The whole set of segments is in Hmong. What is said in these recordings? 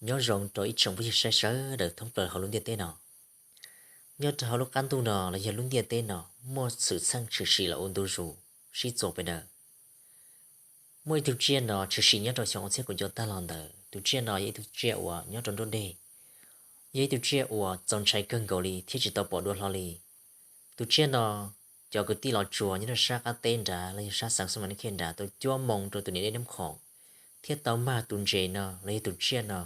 Nyob zoo rau ib tsoom phooj ywg saib sawv daws thoob plaws hauv lub ntiaj teb no. Nyob rau hauv lub qab ntuj no los yog lub ntiaj teb no, muaj xwm txheej tshwm sim los ua ntu zus sib txuas pes daws. Muaj ib tug tsiaj no tshwm sim nyob rau xyoo ob txhiab kaum cuaj tag los ntawd. Tus tsiaj no yog ib tug tsiaj uas nyob rau nruab deg, yog ib tug tsiaj uas txaus ntshai kawg nkaus li thiab tsis tau pom dua hlo li. Tus tsiaj no, cov kwv tij los tsuas nyob rau sab qab teb nrad los yog sab xeev Xas Mas Nyij Khiaj nrad tau cuab moo rau tus niam dej Nab Khoom, thiab tau mag tus ntses no los yog tus tsiaj no.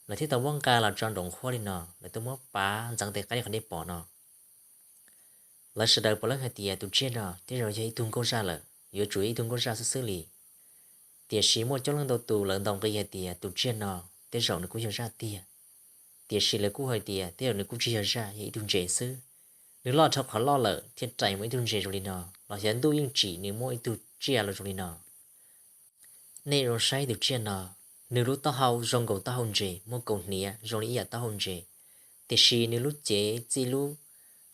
Lawv thiaj tau muab nqa los tso nraum nqhuab li no, lawv tau muab pav ntxeev tes qaib li qhov nej pom no. Lawv sawv daws puav leej hais tias tus tsiaj no tej zaum yog ib tug nkauj zaj lawm, yuav tsum yog ib tug nkauj zaj xwb xwb li. Tiam sis muaj coob leej ntau tus lawv ntaus nqi hais tias tus tsiaj no tej zaum nws kuj yog zaj tiag. Tiam sis lawv kuj hais tias tej zaum nws kuj tsis yog zaj, yog ib tug ntses xwb. Nws loj dhau qhov loj lawm thiaj rais mus ib tug ntses zoo li no, los xyov ntuj yeej tsim nws muaj ib tug tsiaj los zoo li no. Nej zoo saib tus tsiaj no, nws lub taub hau zoo nkaus taub hau ntses, muaj kaus hniav zoo li ib yam taub hau ntses, tiam sis nws lub cev txij lub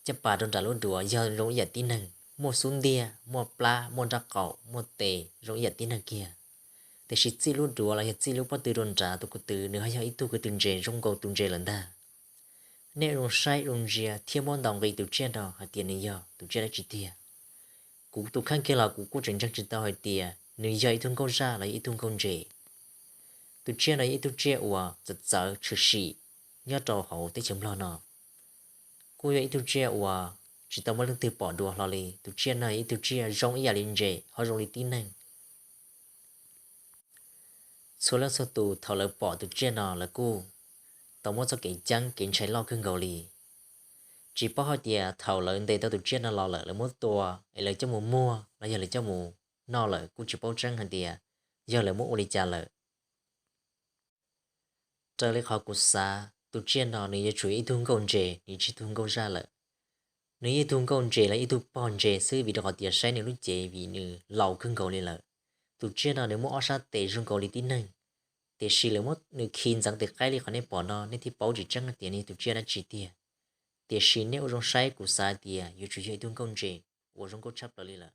caj pas rau nram lub duav yog zoo ib yam tib neeg, muaj xub ntiag, muaj plab, muaj nrab qaum, muaj tes zoo ib yam tib neeg kiag. Tiam sis txij lub duav los yog txij lub pob tw rau nrad tus ko tw nws ho yog ib tug ko tw ntses zoo nkaus tus ntses lawm ntag. Nej zoo saib zoo ntsia thiab muab ntaus nqi tus tsiaj no hais tias nws yog tus tsiaj dab tsi tiag. Kuv tus kheej kiag los kuv kuj tseem ntseeg tsis tau hais tias nws yog ib tug nkauj zaj los yog ib tug nkauj ntses. Tus tsiaj no yog ib tug tsiaj uas txawv txawv tshwm sim nyob rau hauv teb chaws Nplog no. Kuj yog ib tug tsiaj uas tsis tau muaj leej twg pom dua hlo li. Tus tsiaj no yog ib tug tsiaj zoo ib yam li ntses ho zoo li tib neeg. Txhua leej txhua tus thaum lawv pom tus tsiaj no lawv kuj tau muab txoj kev ceeb kev ntshai loj kawg nkaus li. Tsis paub hais tias thaum lawv ntes tau tus tsiaj no los lawm lawv muab tua es lawv coj mus muag los yog lawv coj mus noj lawm kuj tsis paub tseeb hais tias yog lawv muab ua li cas lawm. Raws li qhov kuv xav tus tsiaj no nws yuav tsum yog ib tug nkauj ntses, nws tsis yog ib tug nkauj zaj lawm. Nws yog ib tug nkauj ntses los yog ib tug pog ntses xwb vim rau qhov tias saib nws lub cev vim nws laus kawg nkaus li lawm. Tus tsiaj no nws muaj ob sab tes zoo nkaus li tib neeg, tiam sis lawv muab nws khi ntxeev tes qaib li qhov nej pom no nej thiaj paub tsis tseeb tias nws yog tus tsiaj dab tsi tiag. Tiam sis nej ua zoo saib kuv xav tias yuav tsum yog ib tug nkauj ntses uas zoo nkauj tshaj plaws li lawm.